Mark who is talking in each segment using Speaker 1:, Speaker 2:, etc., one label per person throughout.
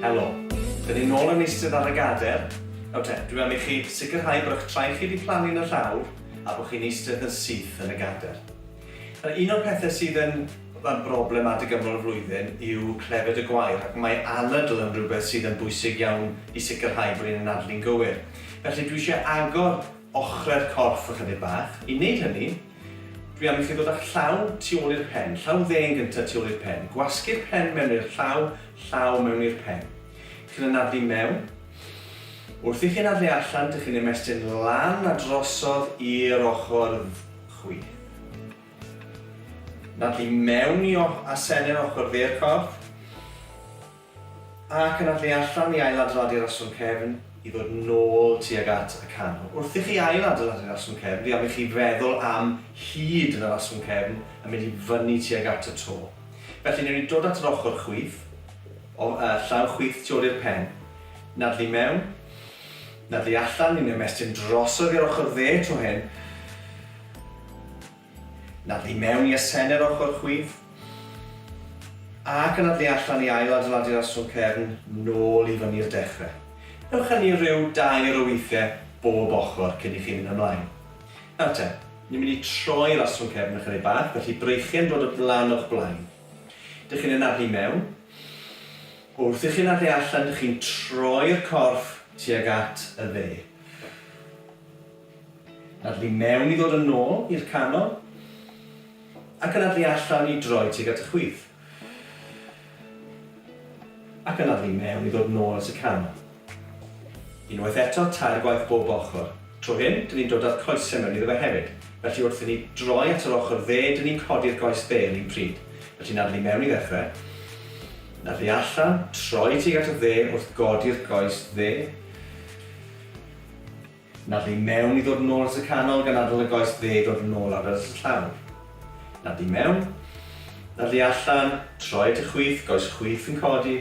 Speaker 1: Helo. Dyn ni nôl yn eistedd ar y gader. Nawr te, dwi am i chi sicrhau bod eich traed chi wedi plannu yn y llawr a bod chi'n eistedd yn syth yn y gader. Nawr, un o'r pethau sydd yn yn broblem adeg yma o'r flwyddyn yw clefyd y gwair, ac mae anadl yn rhywbeth sydd yn bwysig iawn i sicrhau bod ni'n anadlu'n gywir. Felly dwi eisiau agor ochrau'r corff ychydig bach. I wneud hynny, dwi am i chi ddod â'ch llaw tu ôl i'r pen, llaw dde yn gyntaf tu ôl i'r pen. Gwasgu'r pen mewn i'r llaw, llaw mewn i'r pen. Chi'n anadlu mewn. Wrth i chi anadlu allan, dych chi'n ymestyn lan a drosodd i'r ochr chwith. Anadlu mewn i asennau'r ochr dde'r corff. Ac anadlu allan i ailadeiladu'r aswrn cefn i ddod nôl tuag at y canol. Wrth i chi ailadeiladu'r aswrn cefn, fi am i chi feddwl am hyd yn yr aswrn cefn yn mynd i fyny tuag at y to. Felly, newn ni dod at yr ochr chwith, o, uh, llaw chwith tu ôl i'r pen. Nadlu mewn, nadlu allan, ni'n ymestyn drosodd i'r ochr dde tro hyn. Anadlu mewn i asenau'r ochr chwith, ac anadlu allan i ail-adeiladu'r aswrn cefn nôl i fyny'r dechrau. Newch hynny rhyw dair o weithiau bob ochr cyn i chi fynd ymlaen. Nawr te, ni'n mynd i troi'r aswrn cefn ychydig bach, felly breichiau'n dod o lan o'ch blaen. Dych chi'n anadlu mewn. Wrth i chi anadlu allan, dych chi'n troi'r corff tuag at y dde. Anadlu mewn i ddod yn ôl i'r canol, ac anadlu allan i droi tuag at y chwith. Ac anadlu mewn i ddod nôl at y canol. Unwaith eto, tair gwaith bob ochr. Tro hyn, dyn ni'n dod â'r coesau mewn iddo fe hefyd. Felly wrth i ni droi at yr ochr dde, dyn ni'n codi'r goes dde yr un pryd. Felly anadlu mewn i ddechrau. Anadlu allan, troi tuag at y dde wrth godi'r goes dde. Anadlu mewn i ddod yn ôl at y canol gan adael y goes dde i ddod yn ôl ar y llawr. Anadlu mewn. Anadlu allan, troi at y chwith, goes chwith yn codi.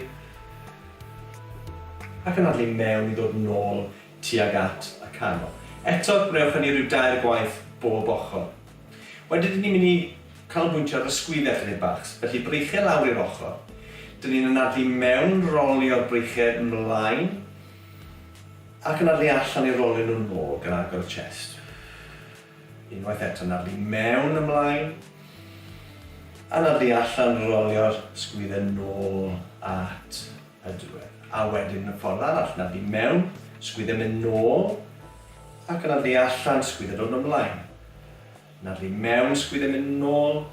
Speaker 1: Ac anadlu mewn i ddod yn ôl tuag at y canol. Eto, gwnewch hynny rhyw dair gwaith bob ochr. Wedyn, dyn ni'n mynd i canolbwyntio ar y sgwyddau chydig bach. Felly, breichiau lawr i'r ochr. Dyn ni'n anadlu mewn, rolio'r breichiau ymlaen. Ac anadlu allan i rolio nhw nôl gan agor y chest. Unwaith eto, anadlu mewn ymlaen. Anadlu allan, rolio'r sgwyddau nôl at y diwedd. A wedyn y ffordd arall, anadlu mewn, sgwyddau mynd nôl, ac anadlu allan, sgwyddau dod ymlaen. Anadlu mewn, sgwyddau mynd nôl,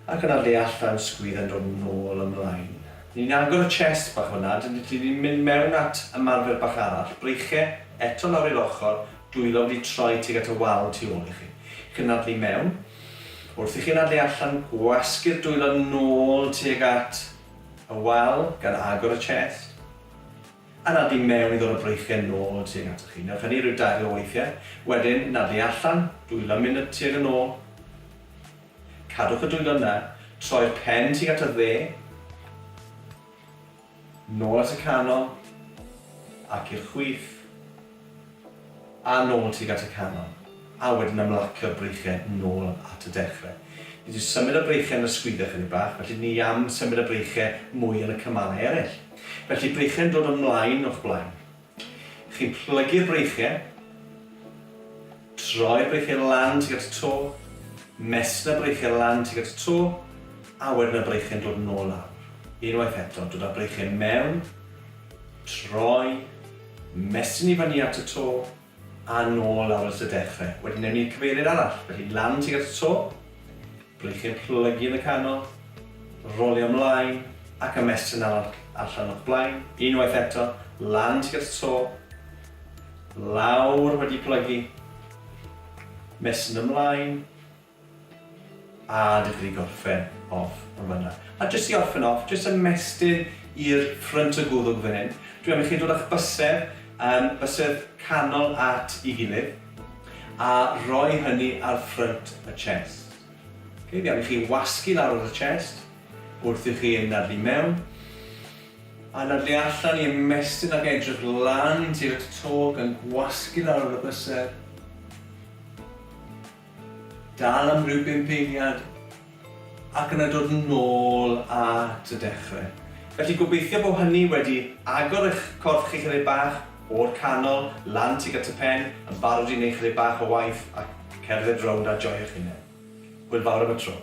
Speaker 1: Ac anadlu allan, sgwydda'n dod nôl ymlaen. Ni'n agor y chest bach fyna, dyn ni'n mynd mewn at ymarfer bach arall, breichiau eto lawr i'r ochr, dwylo wedi troi tuag at y wal tu ôl i chi. Chi'n anadlu mewn. Wrth i chi anadlu allan, gwasgu'r dwylo nôl tuag at y wal, gan agor y chest. Anadlu mewn i ddod â breichiau nôl tuag atoch chi. Newch hynny rhyw dair o weithiau. Wedyn, anadlu allan, dwylo'n mynd tuag yn ôl. Cadwch y dwylo yna, troi'r pen tuag at y dde, nôl at y canol, ac i'r chwith, a nôl tuag at y canol, a wedyn ymlacio'r breichiau nôl at y dechrau. Ni wedi symud y breichiau yn y sgwyddau chydig bach, felly ni am symud y breichiau mwy yn y cymalau eraill. Felly breichiau'n dod ymlaen o'ch blaen. Chi'n plygu'r breichiau, troi'r breichiau lan tuag at y to, mestyn y breichiau lan tuag at y to, a wedyn y breichiau'n dod nôl lawr. Unwaith eto, dod â'r breichiau mewn, troi, mestyn i fyny at y to, a nôl lawr at y dechrau. Wedyn newn ni'r cyfeiriad arall, felly lan tuag at y to, breichiau'n plygu yn y canol, rolio ymlaen, ac ymestyn allan o'ch blaen. Unwaith eto, lan tuag at y to, lawr wedi plygu, mestyn ymlaen, A dych chi 'di gorffen off yn fan'na. A jyst i orffen off, jyst ymestyn i'r ffrynt y gwddwg fan hyn. Dwi am i chi dod â'ch bysedd, um, bysedd canol at i gilydd, a rhoi hynny ar ffrynt y chest. Okay, fi am i chi wasgu lawr ar y chest wrth i chi anadlu mewn, anadlu allan i ymestyn ac edrych lan tuag at y to gan gwasgu lawr ar y bysedd. Dal am ryw bump eiliad, ac yna dod nôl at y dechrau. Felly gobeithio bod hynny wedi agor eich corff chi chydig bach, o'r canol, lan tuag at y pen, yn barod i wneud chydig bach o waith a cerdded rownd a joio'ch hunain. Hwyl fawr am y tro.